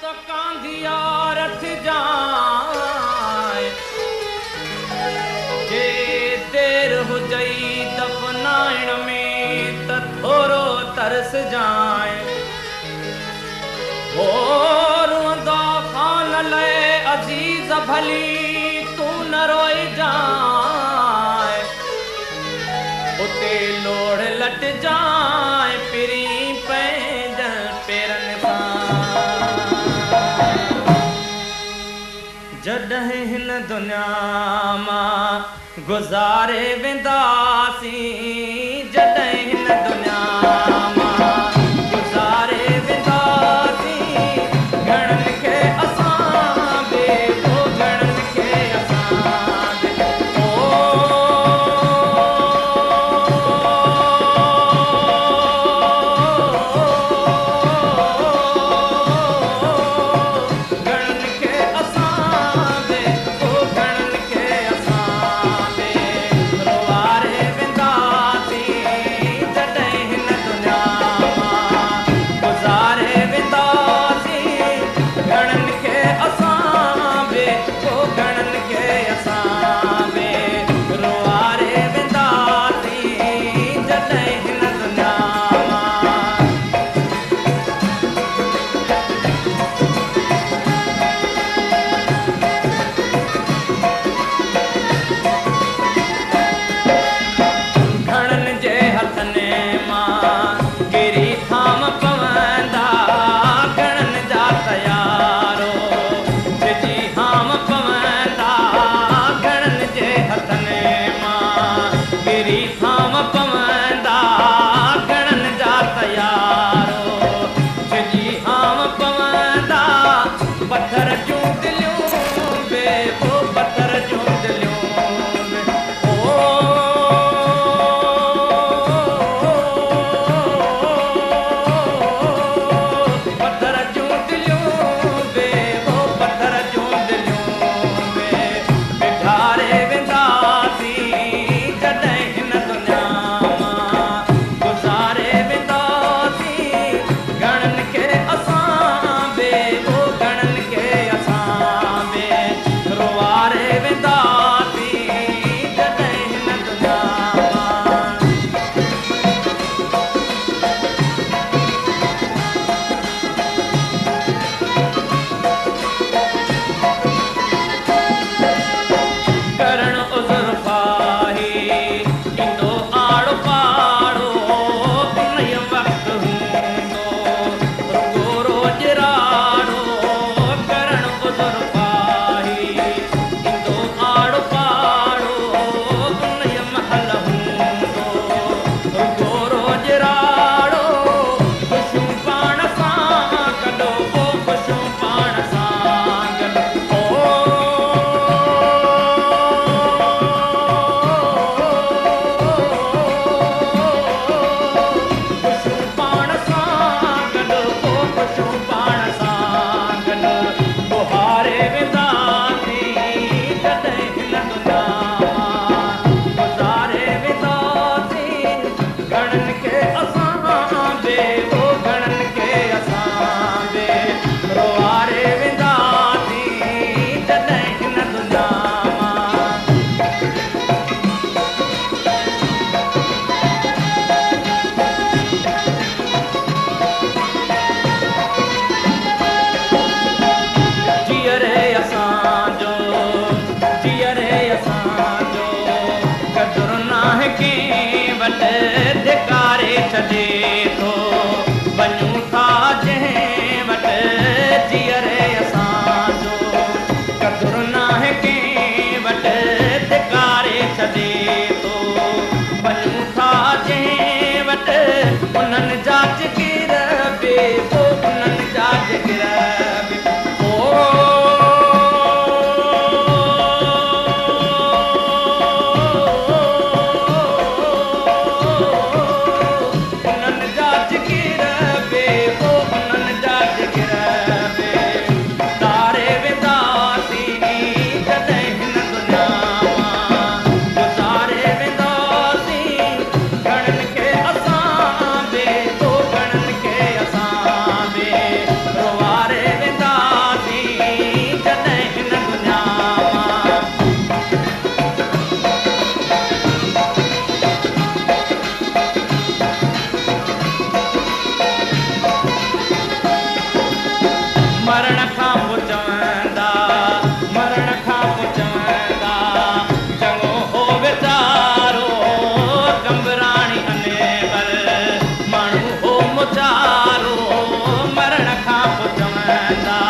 ته ڪانڌيار ٿجانء، جي دير هجئي دفنائڻ ۾ ته ٿورو ترسجانء. هو روئندا خان لئه عزيز ڀلي تون نه روئجانء. اتي لوڙهه لٽجانء پرين پنهنجن پيرن سان. جڏهن هن دنيا مان گذاري وينداسين، جڏهن هن دنيا مان گذاري وينداسين، گهڻن کي اسان به او گهڻن کي اسان به او گهڻن کي اسان به او گهڻن کي اسان به روئاري وينداسين، جڏهن هن دنيا مان گذاري وينداسين، گهڻن کي اسان به او گهڻن کي اسان به روئاري وينداسين، جڏهن هن دنيا مان. گهڻن جي هٿن مان ڪري ٿام پوندا، گهڻن جا تيارو ڇڄي هام پوندا، گهڻن جي هٿن مان ڪري ٿام پوندا، گهڻن جا تيارو ڇڄي هام پوندا، پٿر جون دليون به او پٿر جون دليون به او پٿر جون دليون به او پٿر جون دليون به پگهاري وينداسين، جڏهن هن دنيا مان گذاري وينداسين، گهڻن کي اسان به او گهڻن کي اسان به روئاري وينداسين، جڏهن هن دنيا مان. ڪرڻ عذر خواهي ايندو آڙو پاڙو، انهيء وقت هوندو رڳو روڄ راڙو، ڪرڻ عذر خواهي ايندو آڙو پاڙو، انهيء مهل هوندو رڳو روڄ راڙو، خوشيون پاڻ سان گڏ او خوشيون پاڻ سان گڏ او خوشيون پاڻ سان گڏ او خوشيون پاڻ سان گڏ ٻهاري وينداسين، جڏهن هن دنيا مان گذاري وينداسين، گهڻن کي اسان به او گهڻن کي اسان به روئاري وينداسين، جڏهن هن دنيا مان. جيئري اسان جو، جيئري اسان جو قدر ناهي ڪنهن وٽ، ڌڪاري ڇڏي ٿو، وڃون ٿا جنهن وٽ، جيئري اسان جو قدر ناهي ڪنهن وٽ، ڌڪاري ڇڏي ٿو، وڃون ٿا جنهن وٽ، انهن جا جگر به او انهن جا جگر به او انهن جا جگر به او انهن جا جگر به تاري وينداسين، جڏهن هن دنيا مان گذاري وينداسين، گهڻن کي اسان به او گهڻن کي اسان به روئاري رهندا.